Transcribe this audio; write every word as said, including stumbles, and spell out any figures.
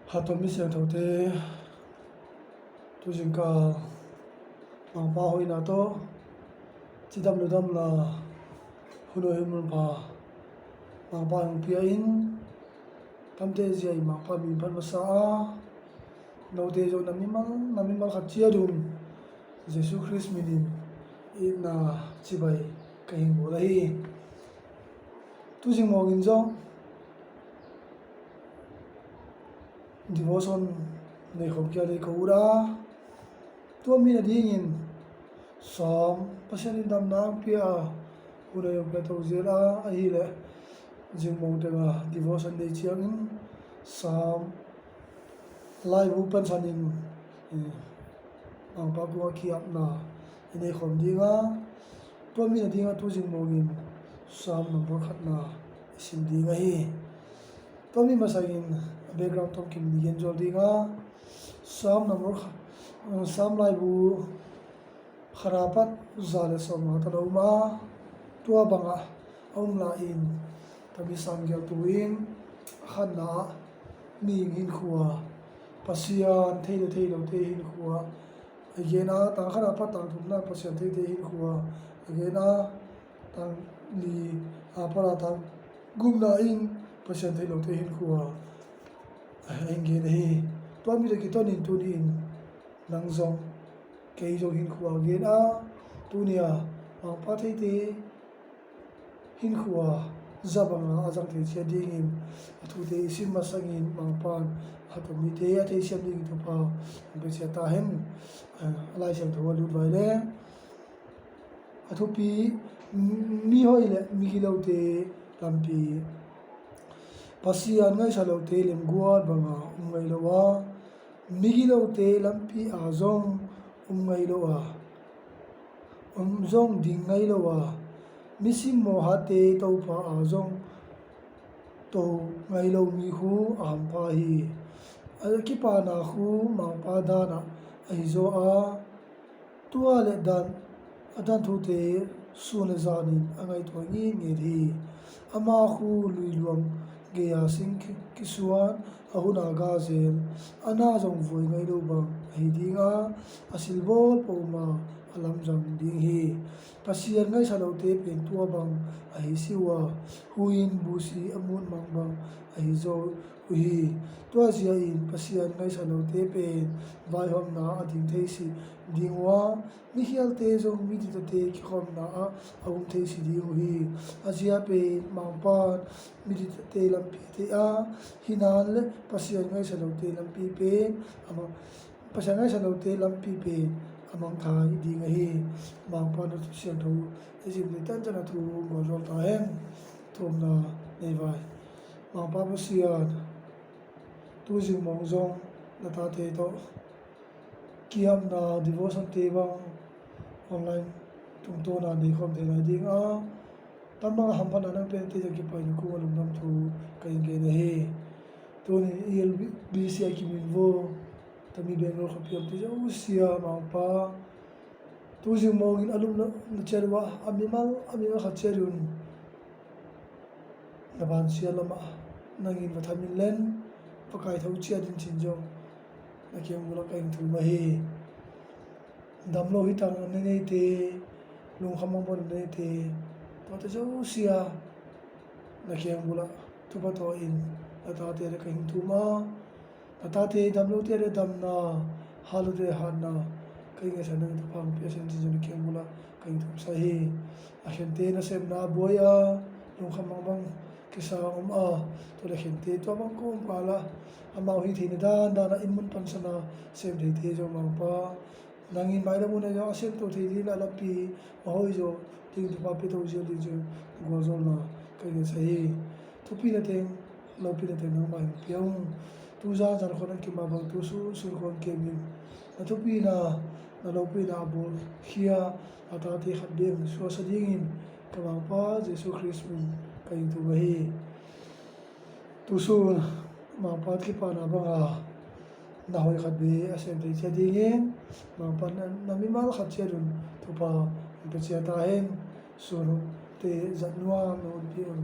Khat tawh mi siangthote, tuzingkal Mangpa hoihna tawh cidam ludamna hun hoih mun pha Mangpa hong pia in, kamte zia i Mangpa min phat masa a, note zong na mimal na mimal khat ciat un Jesu Khrist minin itna cibai ka hing bawl ahi. Tuzing mawngin zong devotion nei khawm kia dei ka ut a, tua mi nadingin Sawm Pasian in damna ang pia a, hun a yong pia to zel a, ahileh zingmawng tenga devotion nei ciangin Sawm laibu pansanin, eh, Mangpa kungah ki-apna i nei khawm dinga, tua mi nadinga tuzing mawngin Sawm number khatna i sim ding ahi. Tua mi masangin background tawm kim ni gen zual dinga, Sawm number kha-, Sawm laibu khana pat za le sawmnga tan a um a, tua bangah a um lai-in tami sang gial tu-in a khatna ah mihing hinkhua, Pasian thei le thei lote hinkhua a gen a, tang khana pat tang thumna Pasian theite hinkhua a gen a, tang li a pat a tang gupna in Pasian thei lote hinkhua a gen ahi. Tua mi tawh kitonin tuni-in nang zong kei zong hinkhua gen a, tuni-a Mangpa theite hinkhua za banga a zang thei ciat dingin a thute i sim masangin Mangpan a tawh mite a theisiam dingin thupha hong pia ciat ta hen. A Lai Siangtho a lut vai le a thupi, mi hoih le migilote lampi. Pasian ngaihsut lote lemguat banga um ngei lo a, migilote lampi a zong um ngei lo a, um zong ding ngei lo a, mi simmawh hatte topha a zong to ngei lo mi khu a hampha hi. A kipana khu Mangpa danah ahi zaw a, tua le dan, a dan thute sun le zanin a ngaihtuah ngitnget hi. Ama khu lui luang gei-a sing ki-, kisuan, a hun a ga zel, a na zong vuai ngei lo bang ahi ding a, a silbawl poma a lamzang ding hi. Pasian ngaihsut lote pen tua bang ahi si uh a, hu-in busi a mut mang bang ahi zaw uh hi. Tua zia-in Pasian ngaihsut lote pen vaihawmna a ding thei si ding uh a, mikhialte zong miditate kikhopna ah a um thei si ding uh hi. A zia pen Mangpan miditate lampi a thei a, hinan le Pasian ngaihsut lote lampi pen a mang, Pasian ngaihsut lote lampi pen a mangthai ding ahi. Mangpan a thu siangtho i zin le tan can a thu gualzual ta hen. Thumna nei vai. Mangpa Pasian, tuzing mawng zong na tate tawh ki-apna devotion te bang online tungtawna nei khawm thei lai ding a, tam bang a hamphatna nang piakte zong kipaina kung a lungdam thu ka hing gen ahi. Tuni E L B C a kimin vo tami Bangalore khuapi a omte zosia Mangpa, tuzing mawngin a lupna ciat uh a, a mimal a mimal khat ciat un na vansia lamah nangin va thamin len, va kaitho ciat in cin zong na kiang bulah ka hing thum ahi. Dam lo hi tang a na neite, lungkham mangbang a na neite, tuate zosia na kiang bulah thupha tawh in na tate le ka hing thum a, na tate dam lote le damna, hat lote le hatna ka hing ngetsak nang thupha hong pia seng cin zong na kiang bulah ka hing thumsa hi. A khente nasepna a buai a, lungkham mangbang kisa om a, tua le khente tua bang kawm kala amau hih theihna dandan a inn mun pansana sem theite zong Mangpa, nangin mailam hun a zong a semto thei ding le a lampi a hoih zawh ding thupha pia to ziau ding zong gualzawlna ka ngetsak hi. Thupina teng lopina teng nangmah in pia ung. Tuzan zan khuan a kim a bang tusun sun khuan kemin na thupina na lopina a bawlkhia a tate khat bek suaksa dingin ka Mangpa Jesu Khrist min ka hing thum ahi. Tusun Mangpa kipana banga na hoih khat bek a sem thei ciat dingin Mangpa na, na mimal khat ciat un thupha hong pia ciat ta hen. Sun te zat nuam na hunpih un.